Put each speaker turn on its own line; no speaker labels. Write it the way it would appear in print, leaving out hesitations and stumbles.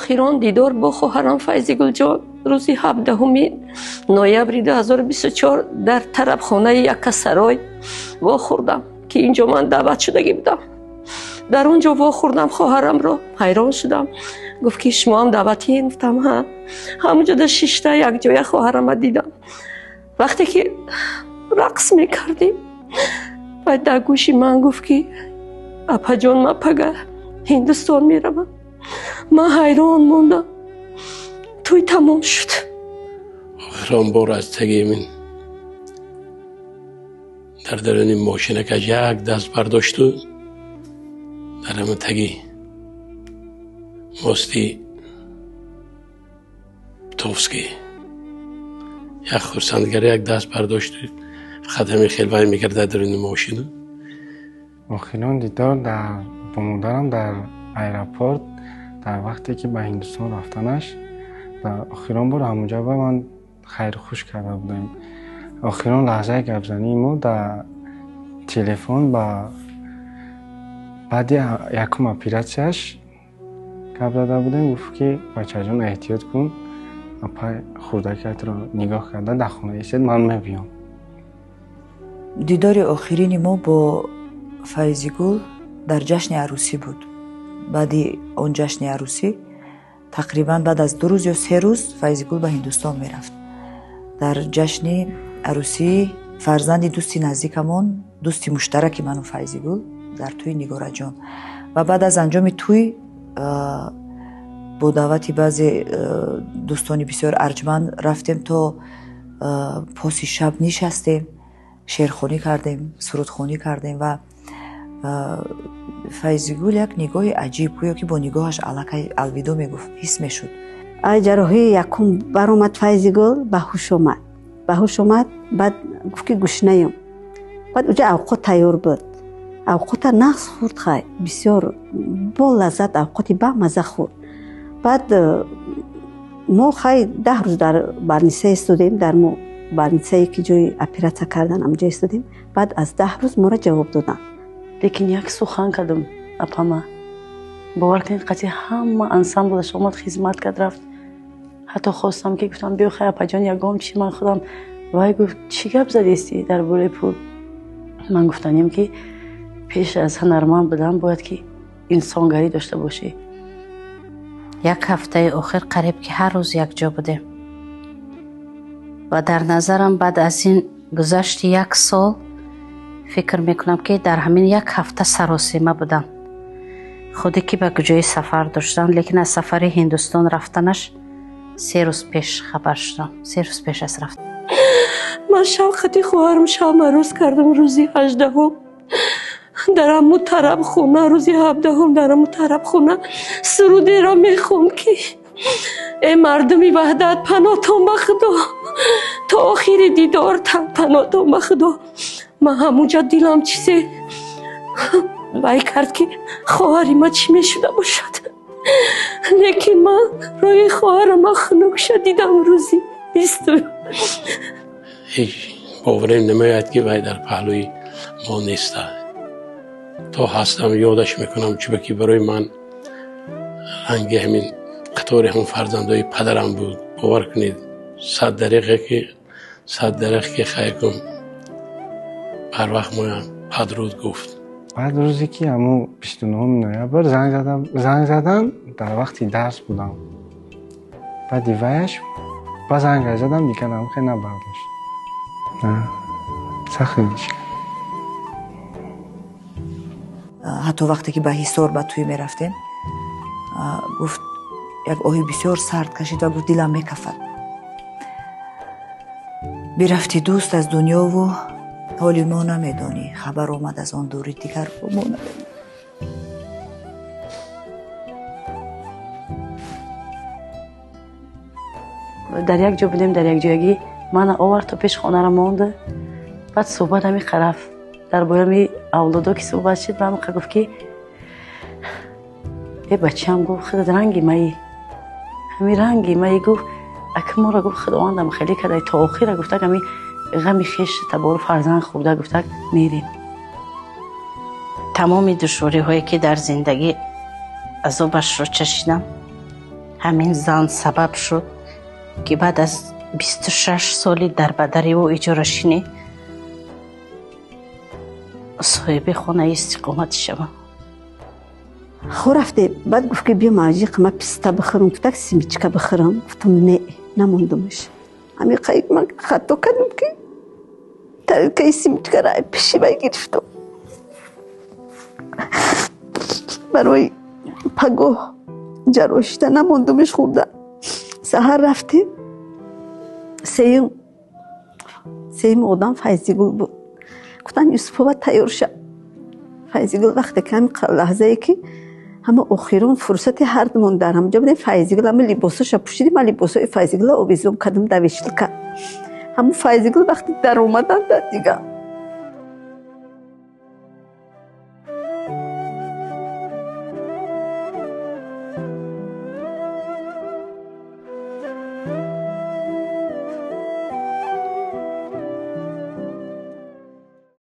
Охирон дидор бо хоҳарам Файзигулҷон рӯзи 17 ноябри 2024 дар тарабхонаи Яккасарой вохӯрдам, ки инҷо ман даъват шудагӣ будам. Дар он ҷо вохӯрдам хоҳарамро, ҳайрон шудам. Гуфт ки шумо ҳам даъватиен? Гуфтам ҳа. Ҳамонҷо дар шишта якҷоя хоҳарама дидам. Вақте ки рақс мекардем, баъд дар гӯши ман гуфт ки апаҷон, ман пага Ҳиндустон меравам. Ман ҳайрон мондам. Тӯй тамом шуд.
Охирон бор аз таги мин дар даруни мошинакаш як даст бардошту дар ҳама таги мости Товский як хурсандгарӣ як даст бардошту фақат ҳамин хел вай мекард дар даруни мошину.
Охирон дидор бо модарам дар аэропорт дар вақте ки ба Ҳиндустон рафтанаш, дар охирон бор ҳамонҷо ба ман хайрхуш карда будем. Охирон лаҳзаи гапзании мо дар телефон ба баъди якум оператсияш гап зада будем. Гуфт ки бачаҷон, эҳтиёт кун, апай хурдакатро нигоҳ карда дар хона истед, ман мебиём.
Дидори охирини мо бо Файзигул дар ҷашни арӯсӣ буд. Баъди он ҷашни арӯсӣ тақрибан баъд аз 2 рӯз ё 3 рӯз Файзигул ба Ҳиндустон мерафт. Дар ҷашни арӯсии фарзанди дӯсти наздикамон, дӯсти муштараки ману Файзигул, дар тӯи Нигораҷон. Ва баъд аз анҷоми тӯй бо даъвати баъзе дӯстони бисёр арҷманд рафтем то поси шаб нишастем, шеърхонӣ кардем, сурудхонӣ кардем ва Файзигул як нигоҳи аҷиб, гӯё ки бо нигоҳаш аллакай алвидо мегуфт, ҳис мешуд.
Ай ҷарроҳии якум баромад Файзигул, ба ҳуш омад. Ба ҳуш омад, баъд гуфт ки гушнаем. Баъд уҷа авқот тайёр буд. Авқота нағз хӯрд, хай, бисёр бо лаззат авқоти бамаза хӯрд. Баъд мо хай 10 рӯз дар больница истодем, дар мо больницае ки ҷои оператсия кардан ҳамҷо истодем. Баъд аз 10 рӯз моро ҷавоб доданд.
Лекин як сухан кардам апама. Бовар кунед, қатъи ҳама ансамблаш омад, хизмат кард, рафт. Ҳатто хостам ки гуфтам биё хай апаҷон, ягон чи ман худам. Вай гуфт чӣ гап задисти дар бораи пул? Ман гуфтанем ки пеш аз ҳунарманд будан бояд ки инсонгарӣ дошта бошӣ.
Як ҳафтаи охир қариб ки ҳар рӯз якҷо будем ва дар назарам баъд аз ин гузашти як сол фикр мекунам ки дар ҳамин як ҳафта саросима будам. Худе ки ба куҷои сафар доштам, лекин аз сафари Ҳиндустон рафтанаш 3 рӯз пеш хабар шудам. 3 рӯз пеш аз рафтан.
Ман шавқати хоҳарам шабмарӯз кардам рӯзи 18 дар ҳамун тарабхона, рӯзи 17 дар ҳамун тарабхона сурудеро мехонд ки э мардуми ваҳдат, паноҳтон ба Худо, то охири дидор паноҳтон ба Худо. Ман ҳамунҷо дилам чизе вай кард ки хоҳари ман чӣ мешуда бошад. Лекин ман рӯи хоҳарама хунук шуд дидам рӯзи 20.
Ҳеҷ боварем намеояд ки вай дар паҳлӯи мо нест. То ҳастам ёдаш мекунам, чунки барои ман ранги ҳамин қатори ҳам фарзандои падарам буд. Бовар кунед, 100 дариқа ки хайр кун, ҳар вақт моям падруд гуфт.
Баъд рӯзе ки ҳамун 29 ноябр занг задан, дар вақти дарс будам. Баъди ваяш ба занг задам, дигар ҳам хел набардошт. Сахт мешкад.
Ҳатто вақте ки ба Ҳисор ба тӯй мерафтем, гуфт як оҳи бисёр сард кашид ва гуфт дилам мекафад. Бирафти дӯст аз дунёву ҳоли мо намедонӣ, хабар омад аз он дури дигар мо намедонӣ.
Дар як ҷо будем, дар як ҷоягӣ мана овард то пеш хонара монда. Баъд суҳбат ҳами қараф дар бораи авлодо ки суҳбат шуд, ба ҳамқа гуфт ки э бачаам, гуфт худат ранги маӣ, ҳами ранги маӣ, гуфт ака моро, гуфт худовандам хеле карда то охира, гуфтак ҳами ғами хеш табору фарзанд хӯрда, гуфтак мерем.
Тамоми душвориҳое ки дар зиндагӣ азобашро чашидам, Ҳамин зан сабаб шуд, ки баъд аз 26 соли дарбадариву иҷорашинӣ соҳиби хонаи истиқоматӣ шавам.
Хо, рафтем. Баъд гуфт, ки биё, маҷиқ, ма писта бихӯрам, гуфтак, семечка бихӯрам. Гуфтам, не, намондумаш. Ҳамин ман хато кардам, ки тарелкаи семечкара пеши вай гирифтам. Барои пагоҳ ҷарроҳишта намондумиш хӯрда. Саҳар рафтем. Сеюм одам Файзигул буд. Гуфтан, Юсуфова, тайёр ша. Файзигул вақте ки ҳами лаҳзае, ки ҳама охирон фурсати ҳардумон дар ҳамҷо будем, Файзигул ҳама либосоша пӯшидим, ман либосои Файзигула овезон кардам дар вешилка. Ҳамун Файзигул вақте даромадан, дар дига